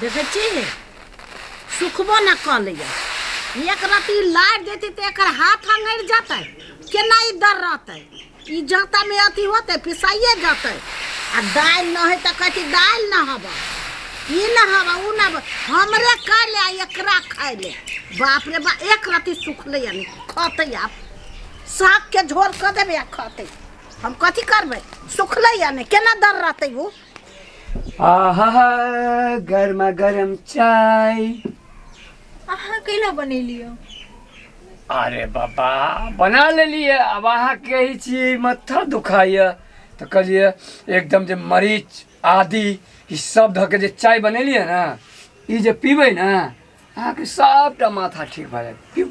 देखै छी सुखबो न कऽ लैए। एक रत्ती लारि देतै तऽ एकर हाथ अंगड़ि जेतै। केना ई दर रहतै? ई जाँतामे अथी होतै, पिसाइए जेतै। आ दालि न हइ तऽ कहै छै दालि न हबऽ, ई न हबऽ, ओ न हबऽ। हमरे खाइ ले आ एकरा खाइ ले। बाप रे बाप, एक रत्ती सुखलै नहि। खतै आब सागके झोर कऽ देबै आ खतै। हम कथी करबै? सुखलै नहि, केना दर रहतै ओ? आहा, गर्मा गर्म चाय। अहाँ कैला बनेलियै? अरे बाबा, बना लेलियै। आब अहाँ कहै छियै माथा दुखाइए, तऽ कहलियै एकदम जे मरीच आदि ई सब धऽ के जे चाय बनेलियै ने, ई जे पीबै ने, अहाँके सबटा माथा ठीक भऽ जायत। पीउ।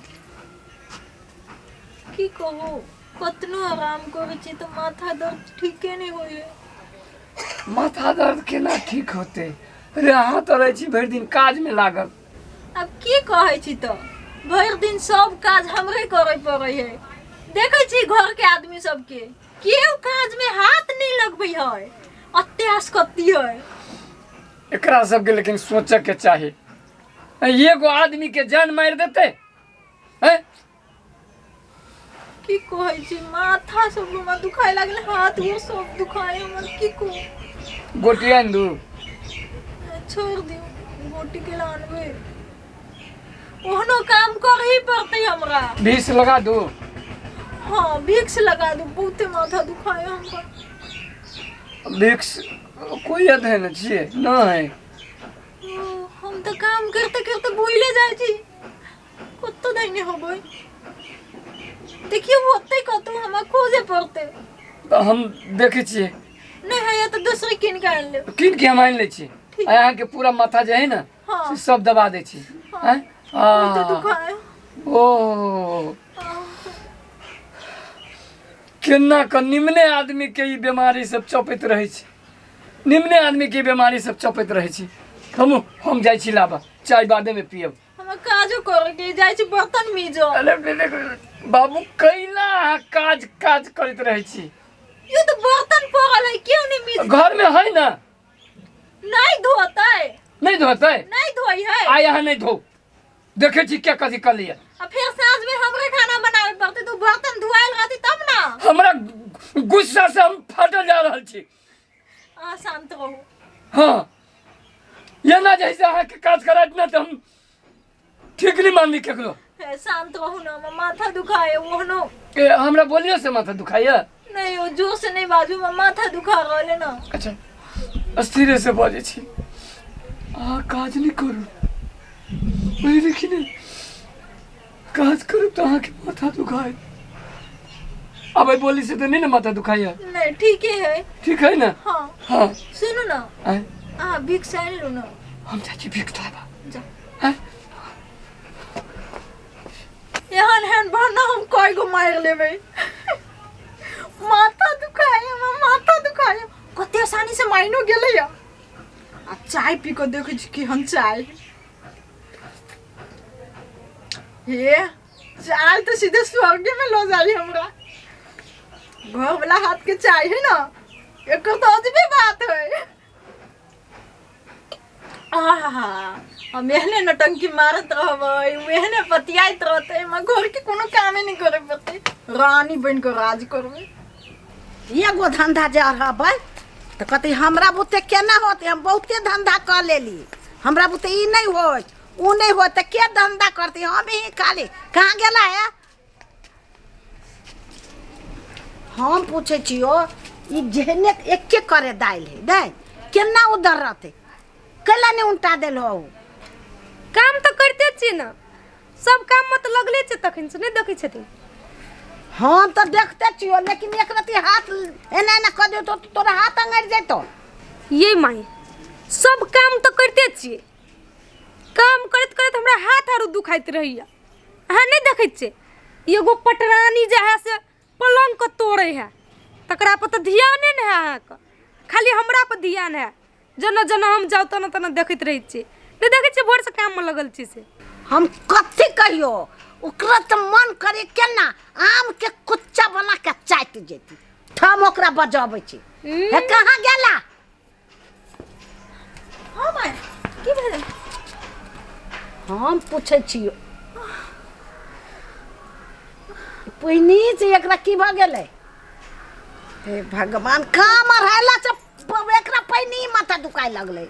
की कहू, कतनो आराम करै छी तऽ माथा दर्द ठीके नहि होइए। माथा दर्द केना ठीक होतै रे? अहाँ तऽ रहै छी भरि दिन काजमे लागल। आब की कहै छी, तऽ भरि दिन सब काज हमरे करे पड़ै है। देखै छी घरके आदमी सबके केओ काजमे हाथ नहि लगबै है, अत्ते आसकत्ती है। एकरा सबके लेकिन सोचऽके चाही, एगो आदमी के जान मारि देतै, हैं? की कहै छी, माथा सब हमरा दुखाय लागल, हाथ गोर सब दुखाय हमर। की कहू? गोटी आनि दू? छोड़ दियौ, गोटी के आनबै? ओहनो काम करही पड़तै हमरा। विष लगा दू? हाँ, भिक्स लगा दू, बहुते माथा दुखाय हमरा। भिक्स कोई अधे ने छियै नहि। ओ, हम तऽ काम करते करते भूले जाइ छी कतऽ दैने होबै। देखियौ, होतै कतौ, हमरा खोजे पड़तै। तऽ हम देखै छियै। नहि है तऽ दोसरे कीन के आनि लेब। कीन के हम आनि लै छी। ठीक। आ अहाँके पूरा माथा जे है ने, हाँ। से सब दबा दै छी। हाँ। आँय? बहुते आ, दुखाय। ओ केना कऽ निम्ने आदमी के ई बीमारी सब चपैत रहै छै, निम्ने आदमी के ई बीमारी सब चपैत रहै छै। हम जाइ छी लाबऽ चाय, बादे में पियब। हमरा काजो करे के जाइ छी, बर्तन मीजो। अरे बाबू, कैला अहाँ काज काज करैत रहै छी? यो तऽ बर्तन पड़ल है, क्यों नहीं मीज? घर में है ना। नहीं धोतै। नहीं धोतै? नहीं धोई है। आइ अहाँ नहीं धो, देखै छी क्या कथी कर लिया। आ फिर साँझ में हमरे खाना बनावे पड़तै, तो बर्तन धोआल रहतै तब ना। हमरा गुस्सा से हम फाटल जा रहल छी। अहाँ शांत रहू। हाँ, एना जे है अहाँके काज करायत ना तऽ हम ठीक नहीं मानली केकरो। हे, शांत रहू ना, हमर माथा दुखाए ओहनो। ए, हमरा बोलियो से माथा दुखाइए? नहीं, ओ जोर से नहीं बाजू, हमर माथा दुखा रहल है ना। अच्छा, स्थिरे से बजै छी। अहाँ काज नहि करू, बुझलियै कि नहि? काज करू तऽ अहाँके माथा दुखायत। आब एहि बोली से तऽ नहि ने माथा दुखाइए? नहीं, ठीक है। ठीक है ना? हाँ। हाँ। सुनू ना। आँय? अहाँ भिक्स आनि लू ना। हम जाइ छी भिक्स लाबऽ। जा। आँय? एहन एहन बहाना हम कय गो मारि लेबै। माथा दुखाय हमर, माथा दुखाय। कते आसानी से माइनो गेलै। आ चाय पी कऽ देखै छी केहन चाय हे। चाय तऽ सीधे स्वर्गे में लऽ जाइ हमरा। घर वाला हाथ के चाय है ना, एकर तऽ अजबे बात है। आहा, हम एहने नौटंकी मारत रहबै, ओ एहने बतियाइत रहतै, हमरा घरके कोनो कामे नहि करे पड़तै, रानी बनि कऽ राज करबै। एगो धंधा जे रहबै तऽ कहतै हमरा बुते केना होतै, हम बहुते धंधा कऽ लेली, हमरा बुते ई नहि होत, ओ नहि होत, तऽ के धंधा करतै? हम ही खाली। कहाँ गेला है? हम पूछै छियो, ई जेहने एके करे दालि है नहि, केना उधर रहतै? कैला नहि उनटा देल हो? काम तऽ करिते छियै ने, सब काम मे तऽ लगले छै तखन से, नहि देखै छथिन? हम तऽ देखते छियो, लेकिन एक रति हाथ एना एना कऽ देतो तऽ तोरा हाथ अंगड़ि जेतो। ये माई, सब काम तऽ करिते छियै, काम करैत करैत हमरा हाथ आरो दुखाइत रहैया, अहाँ नहि देखै छियै? एगो पटरानी जे है से पलङ्ग के तोड़ै है, तकरा पर तऽ ध्याने नहि है अहाँके, खाली हमरा पर ध्यान है। जेना जेना हम जाउ तेना तेना देखैत रहै छियै। नहि देखै छियै भोरसँ काममे लगल छी से? हम कथी कहियो, ओकरा तऽ मन करे केना आम के कुच्चा बना के चाटि जेती। हम ओकरा बजाबै छी। हे, कहाँ गेला? हाँ माय, की भेलै? हम पूछै छियौ पहिनी से एकरा की भऽ गेलै हे भगवान काम अढ़ाइला से एकरा पहिनी माथा दुखाय लगलै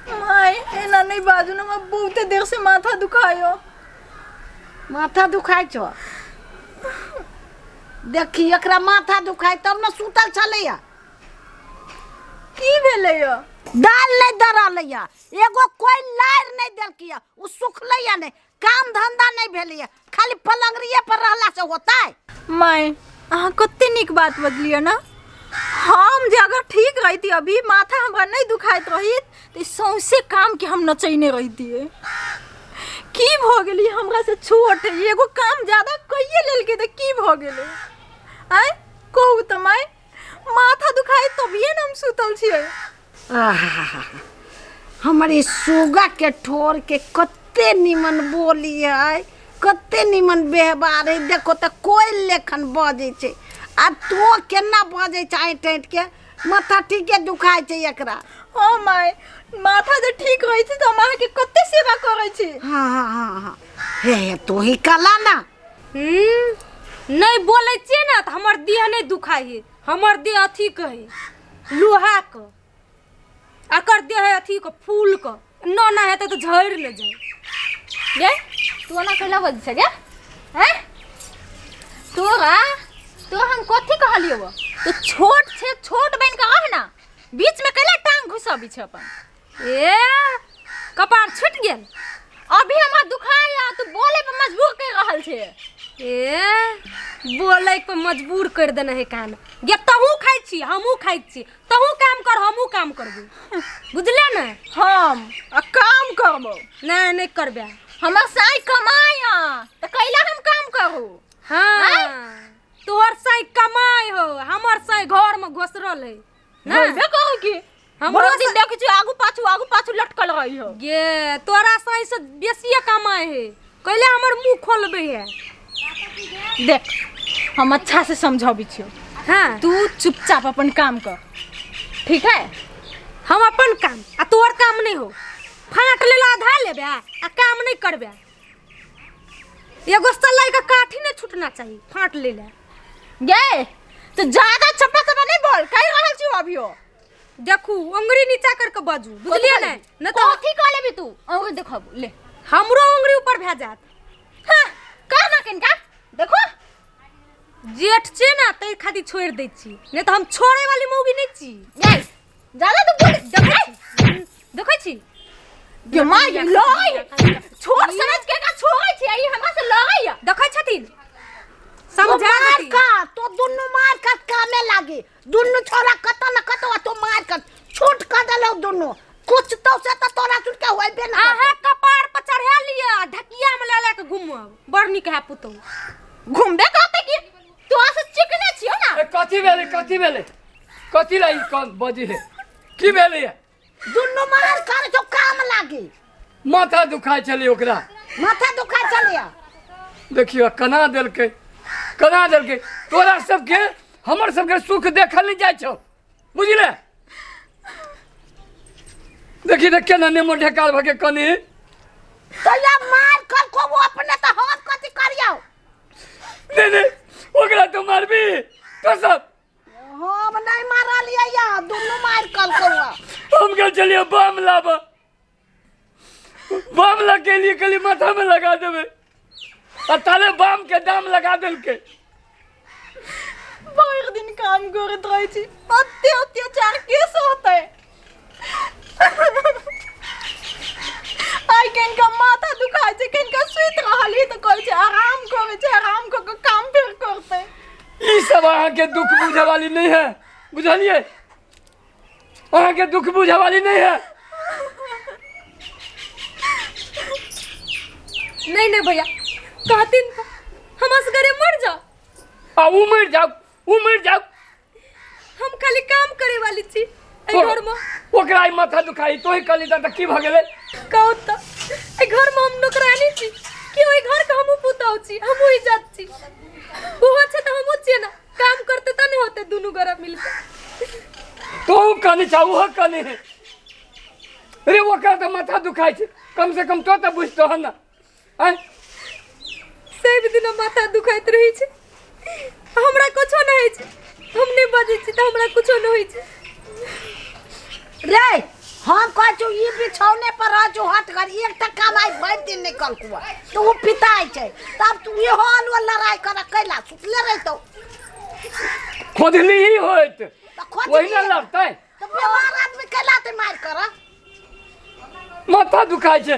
माय एना नहीं बाजू ना हमरा बहुते देर से माथा दुखायो माथा दुखाय छौ देखी एकरा माथा दुखाय तब ने सुतल छलैया की भेलैया दाल नहीं दरलैया एगो कोई लारि नहीं देलकैया ओ सुखलैया नहीं काम धंधा नहीं भेलैया खाली पलंगरिए पर रहला से होता है माय अहाँ कते नीक बात बजलियै ना हम जे अगर ठीक रहिती अभी माथा हमरा नहीं दुखाइत रहित तऽ ई सौंसे काम के हम नचैने रहितियै की भऽ गेली हमरा से छोट एगो काम ज्यादा कइए लेलकै तऽ की भऽ गेलै आँय कहू तऽ माय माथा दुखाइ तभिए ने हम सुतल छियै आहा, हमर ई सुगा के ठोर के कते निमन बोली है कते निमन व्यवहार है देखो तऽ कोइ लेखन बजै छै आ तो केना बजै छै आँटि आँटि के माथा ठीके दुखाइ छै एकरा हँ माय माथा जे ठीक रहै छै तऽ हम अहाँके कते सेवा करै छी हँ हँ हँ हँ हे हे तू ही कला ना नहि बोलै छियै ने तऽ हमर देह नहि दुखाइ है हमर देह अथी के है लोहा के एकर देह है अथी के फूल के न ना हेतै तऽ झड़ि ने जाय गे तू ओना कैला बजै छै गे हैं तोरा तोरा हम कथी कहलियौ तो छोट छै छोट बनि कऽ रह ना बीच में कैला टांग घुसाबी छै अपन ए कपार छुटि गेल अभी हमरा दुखाया तू बोले पर मजबूर कर रहल छै ए बोलै पर मजबूर कर देने है कान गे तहूँ खाइ छी हमहूँ खाइ छी तहूँ काम कर हमहूँ काम करबू बुझले ने हम आ काम करबो नहि नहि करबे हमर साई कमाया तऽ कैला हम काम करू हाँ तोहर साई कमाइ हो हमर साई घर में घोसरल है ना होइबे करू की हमरो हमरो दिन देखै छी आगू पाछू लटकल रही हो गे तोरा साई से बेसिए कमाइ है कैले हमर मुंह खोलबे है देख हम अच्छा से समझाबी छियो हाँ तू चुपचाप अपन काम कर ठीक है हम अपन काम आ तोहर काम नहीं हो फाट लेला आधा लेबे आ काम नहीं करबे एगो सलाई का काठी नहीं छूटना चाहिए फाट ले ले गे तो ज्यादा चपा चपा नहीं बोल कहि रहल छी अभियो देखू उंगली नीचा करके बाजू बुझलिए ने न तो कथी कह लेबी तू अंगुरी देखब ले हमरो उंगली ऊपर भए जात हाँ कर ना किनका देखो जेठ छे ना तै खातिर छोड़ दै छी नहीं तो हम छोड़े वाली मौगी नहीं छी गे ज्यादा तू बोल देखै छी देखै छी गे मां ये लड़ै छोट समझ के का छोड़ै छी ई हमरा से लड़ै या देखै छथिन समझा मार देथिन। का तो दुनू मार कर कामे लागी दुनू छोरा कत न कत तो मार कर छूट कर देलो दुनू कुछ तो से तो तोरा छूट के होइबे ना अहाँ कपार पर चढ़ा लिअ आ ढकिया में लऽ लऽ के घुमब बड़ नीक है पुतहु घूमबे करते की तोरा से चिकने छियो ना ए, कथी भेलै कथी भेलै कथी ला ई कन बजी है की भेलै है दुनू मार कर जो काम लागी माथा दुखाइ छलै ओकरा माथा दुखा चलिया देखियो कना देलकै कना देलकै तोरा सबके हमर सबके सुख देखल नहि जाइ छौ बुझले देखी तऽ केना नेमो ढेकार भऽ के कनी तो या मार कर को वो अपने तो हम कथी करियो नहीं नहीं ओकरा तो मारबी तो सब हम नहीं मारलियै या दुनू मार कर को हम गेल छलियै बम लाबऽ बम लगेलियै कहलियै माथामे लगा देबै आ ताले बम के दाम लगा देलकै भरि दिन काम करैत रहै छी अते अत्याचार के सहतै आइ कनिका माथा दुखाइ छै कनिका सुति रहल ही तऽ कहै छै आराम करै छै आराम कऽ कऽ काम फेर करतै ई सब अहाँके दुख बुझे वाली नहीं है बुझलियै अहाँके दुख बुझे वाली नहीं है नहीं नहीं भैया कहथिन तऽ हम असगरे मर जाओ आ उ मरि जाउ उ मरि जाउ हम खाली काम करे वाली छी एहि घर में ओकरा ई माथा दुखाई तोही कहली तऽ की भऽ गेलै कहू तऽ एहि घर में हम नौकरानी छी कि ओहि घर के हमहूँ पुतहु छी हमहूँ इज्जत छी ओहो छै तऽ हमहूँ छियै ने काम करते तऽ नहि होते दुनू गोरा मिलके तोहू कहने छा ओहो कहने है रे ओकरा तऽ माथा दुखाइ छै, कम से कम तो तऽ बुझतो हन ने। आँय, सब दिन माथा दुखाइत रहै छै, हमरा कुछो नहि होइ छै। हम नहि बजै छी तऽ हमरा कुछो नहि होइ छै। रे हम कहै छौ ई बिछौने पर रह जो, हट कर। एकटा काम आइ भरि दिन नहि कलकू तऽ ओ पिताइ छै, तब तू इहो अलुआ लड़ाइ कर कैला सुतले रहितौ। खोदली ही होइत तऽ खोजली। ओहिना लड़तै तऽ बीमार आदमी कैला ते मारि कर? माथा दुखाइ छै,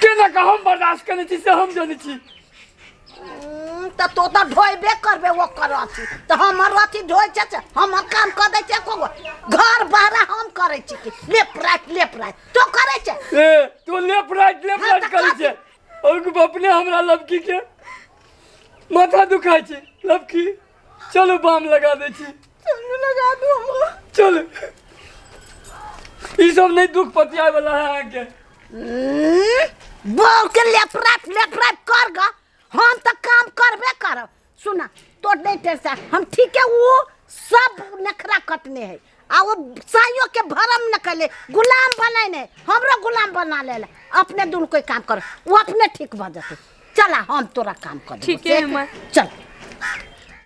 केना कऽ हम बर्दाश्त करै छी से हम जनै छी। तऽ तो तऽ ढोइबे करबे ओकर अथी, तऽ हमर अथी ढोइ छै से हमर काम कऽ दै छै एको गो? घर बहरा हम करै छी कि लेप राति लेप राति तो करै छै? ए तू लेफ्ट राइट लेफ्ट हाँ, राइट तऽ करै कथी? छै और अपने हमरा लबकी के माथा दुखाइ छै। लबकी, चलू बाम लगा दै छी। चलू, लगा दू हमरो। चलू, ई सब नहि दुख पतियाए वाला है अहाँके। बोल के लेप राति लेप राति कर ग, हम तऽ काम करबे करब। सुना तो नहीं टेंशन, हम ठीक है। वो सब नखरा कटने है आ वो साइयो के भरम न कैले, गुलाम बनैने हमरो गुलाम बना ले। अपने दुनू कोई काम कर, वो अपने ठीक भऽ जेतै। चला, हम तोरा काम कर देबो। ठीके है माँ। चल।